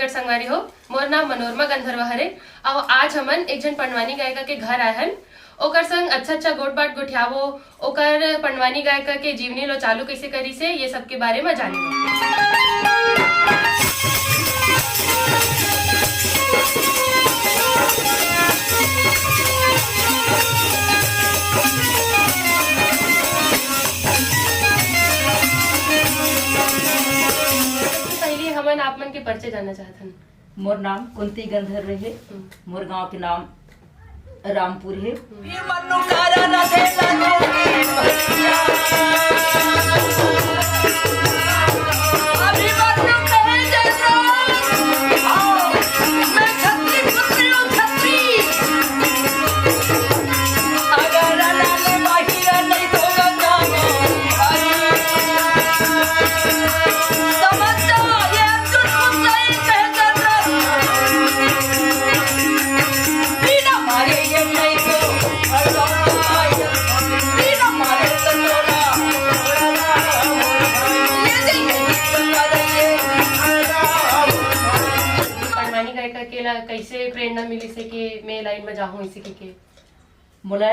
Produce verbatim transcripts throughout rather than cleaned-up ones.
संगवारी हो, मोर नाम मनोरमा गंधर्व हरे। अउ आज हमन एक झन पंडवानी गायिका के घर आए हन। ओकर संग अच्छा अच्छा गोठ बात गोठियाबो, ओकर पंडवानी गायिका के जीवनी लो चालू कइसे करिस हे, ये सब के बारे म जाने। सबसे पहले हमन आप मन के परिचय जानना चाहत हन। मोर नाम कुंती गंधर्व हे। हम्म। मोर गांव के नाम रामपुर हे। हम्म। पंडवानी गायिका के ला कैसे प्रेरणा मिलिस हे कि मैं लाइन में जाहूँ इसी के, के? मोला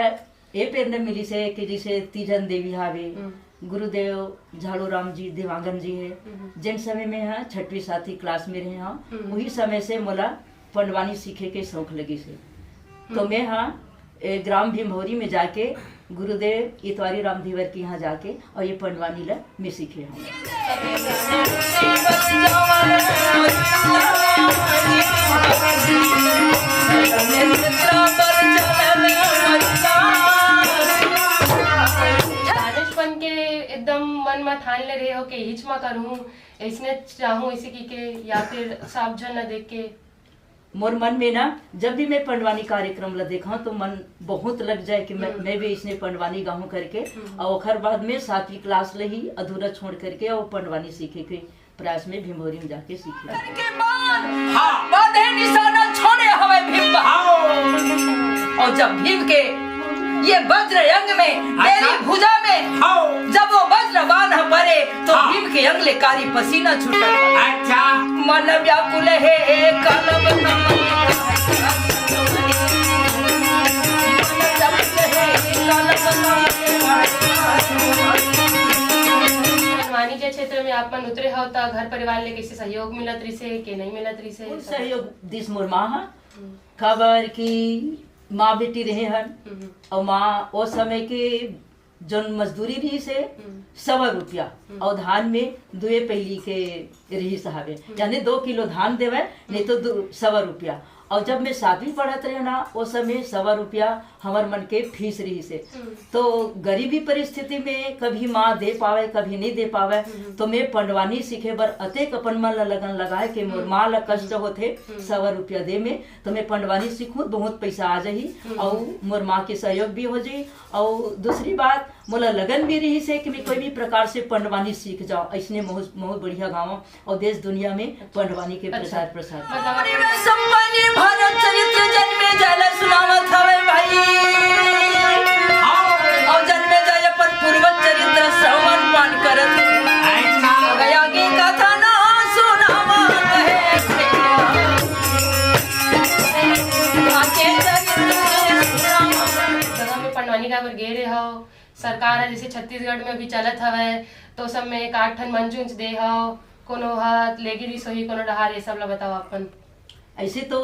ये प्रेरणा मिलिस हे कि जैसे तीजन देवी हावे, हम्म। गुरुदेव झाड़ू राम जी देवांगन जी हे, हम्म। जेन समय में हा छठवीं सातवीं क्लास में रहे हा, हम्म। वही समय से मोला पंडवानी सीखे के शौक लगिस हे। तो हम्म। मैं हा, ए, ग्राम भीमभौरी में जाके गुरुदेव इतवारी राम धीवर के यहाँ जाके और ये पंडवानी ला मैं सीखे हूँ। दानिश बन के एकदम मन म ठान ले रहे हो कि हिच म करूँ, ऐसने चाहूँ, ऐसे की के, या फिर सब झन ला देख के? मोर मन में ना, जब भी मैं पंडवानी कार्यक्रम ला देखा तो मन बहुत लग जाए कि मैं, हम्म। मैं भी इसने पंडवानी गाहूँ करके। हम्म। और ओखर बाद में सातवीं क्लास ले ही अधूरा छोड़ करके और पंडवानी सीखे के प्रयास में भीमभौरी में जाके सीखे। हाँ। बांधे निशाना छोड़े हवे भीम बा। हाँ। और जब भीम के ये वज्र अंग में, अच्छा। मेरी भुजा में, हाँ। जब वो वज्र बाण परे, तो हाँ। भीम के अंग ले कारी पसीना छूटा। अच्छा। मन व्याकुल हे, काल बना। पंडवानी के क्षेत्र में आप मन उतरे हो, त घर परिवार ले कैसे सहयोग मिलत रिसे के नहीं मिलत रिसे? कुल सहयोग दिस मोर माँ हा। हम्म। काबर कि माँ बेटी रहे हन, हम्म। और माँ ओ समय के जौन मजदूरी रहिस हे, हम्म। सवा रुपया, हम्म। और धान में दुए पैली के रहिस हवे, हम्म। यानी दो किलो धान देवे, नहीं तो दो, सवा रुपया। और जब मैं सातवीं पढ़त रहे ना, ओ समय सवा रुपया हमर मन के फीस रहिस हे। हम्म। तो गरीबी परिस्थिति में कभी माँ दे पावे, कभी नहीं दे पावे, हम्म। तो मैं पंडवानी सीखे बर अतेक अपन मन ला लगन लगाए कि मोर हम्म। माँ ला कष्ट हम्म। होथे, हम्म। सवा रुपया दे में, तो मैं पंडवानी सीखूं, बहुत पैसा आ जाही, हम्म। और मोर माँ के सहयोग भी हो जाही। और दूसरी बात, मोला लगन भी रहिस हे कि मैं कोई भी प्रकार से पंडवानी सीख जाऊं, ऐसने बहुत, बहुत बढ़िया गावं और देश दुनिया में पंडवानी के अच्छा। प्रचार प्रसार। बताओ। संपन्नी भारत चरित्र जन्मे जाय ला सुनावत हवे भाई। और जन्मे जाय अपन पूर्वज चरित्र श्रवण पान करत। अच्छा। गया की कथा ना सुनावत हे। आके चरित्र सुनावत। जगह में पंडवानी गाय बर गे रहे हो, सरकार ह जैसे छत्तीसगढ़ में अभी चलत हवय, तो सब में एक आठ ठन मंच उंच दे हव, कोनो ह लेगे रिस होही, कोनो डहार, ये सब ला बताओ अपन। ऐसे तो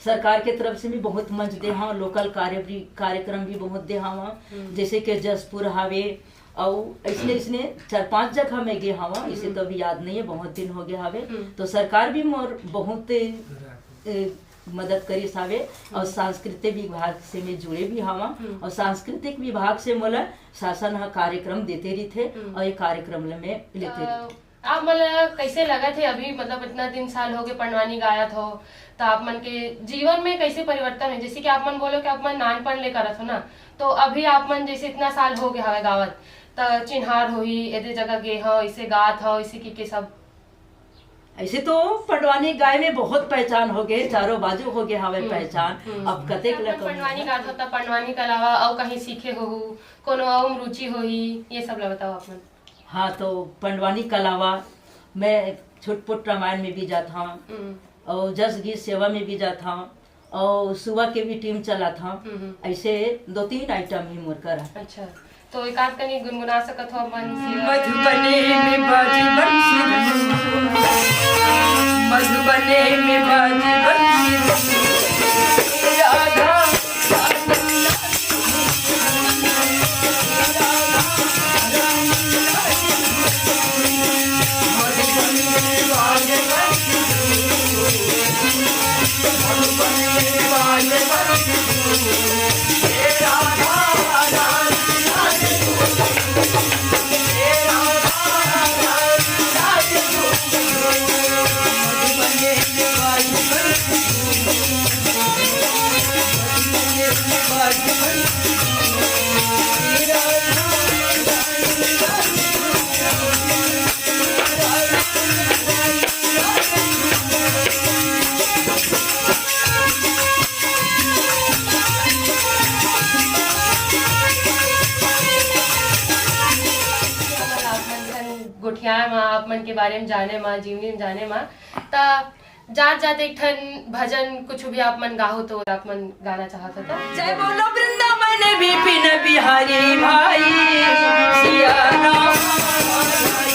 सरकार के तरफ से भी बहुत मंच दे हव, लोकल कार्य भी, कार्यक्रम भी बहुत दे हव, हम्म। जैसे कि जसपुर हावे, अउ ऐसने, ऐसने चार पांच जगह में गे हव, इसे हम्म। तो अभी याद नहीं है, बहुत दिन हो गया हावे। हम्म। तो सरकार भी मोर बहुत, ए, मदद करिस हावे, और हम्म। सांस्कृतिक विभाग से मैं जुड़े भी हव, हम्म। और सांस्कृतिक विभाग से मोला शासन ह कार्यक्रम देते रहिथे, हम्म। और ये कार्यक्रम ल मैं लेते अ, रहिथे। आप मन ला कैसे लगत हे अभी, मतलब इतना दिन साल हो गए पंडवानी गायत हो, तो आप मन के जीवन में कैसे परिवर्तन है? जैसे कि आप मन बोलो कि आप मन नानपन ले करत हो ना, तो अभी आप मन जैसे इतना साल हो गए हवे गावत, तो चिन्हार होही, एदे जगह गे हो, इसे गात हो, इसे की के सब। ऐसे तो पंडवानी गाय में बहुत पहचान हो गए, चारों बाजू हो गए हवे हम्म, पहचान। हम्म। अब कतेक तब ले अपन तो पंडवानी गात हो, तब पंडवानी के अलावा अउ कहीं सीखे होहू, कोनो अउ रुचि होही, ये सब ला बताओ आप मन। हाँ, तो पंडवानी के अलावा मैं छुटपुट रामायण में भी जात हव। हम्म। और जस गीत सेवा में भी जात हव, और सुबह के भी टीम चलात हव। हम्म, हम्म। ऐसे दो तीन आइटम ही मोर करा। अच्छा, तो एक आध कनी गुनगुना सकत हो अपन सेवा? मधुबनी में बाजे बंसी, मधुबनी में बाजे बंसी, राधा। आप मन झन गोठियाए मा, आप मन के बारे में जाने मा, जीवनी में जाने मा, त जात जात एक ठन भजन कुछ भी आप मन गाहो तो आप मन गाना चाहत हो त? जय बोलो वृंदावन विपिन बिहारी भाई, सिया राम।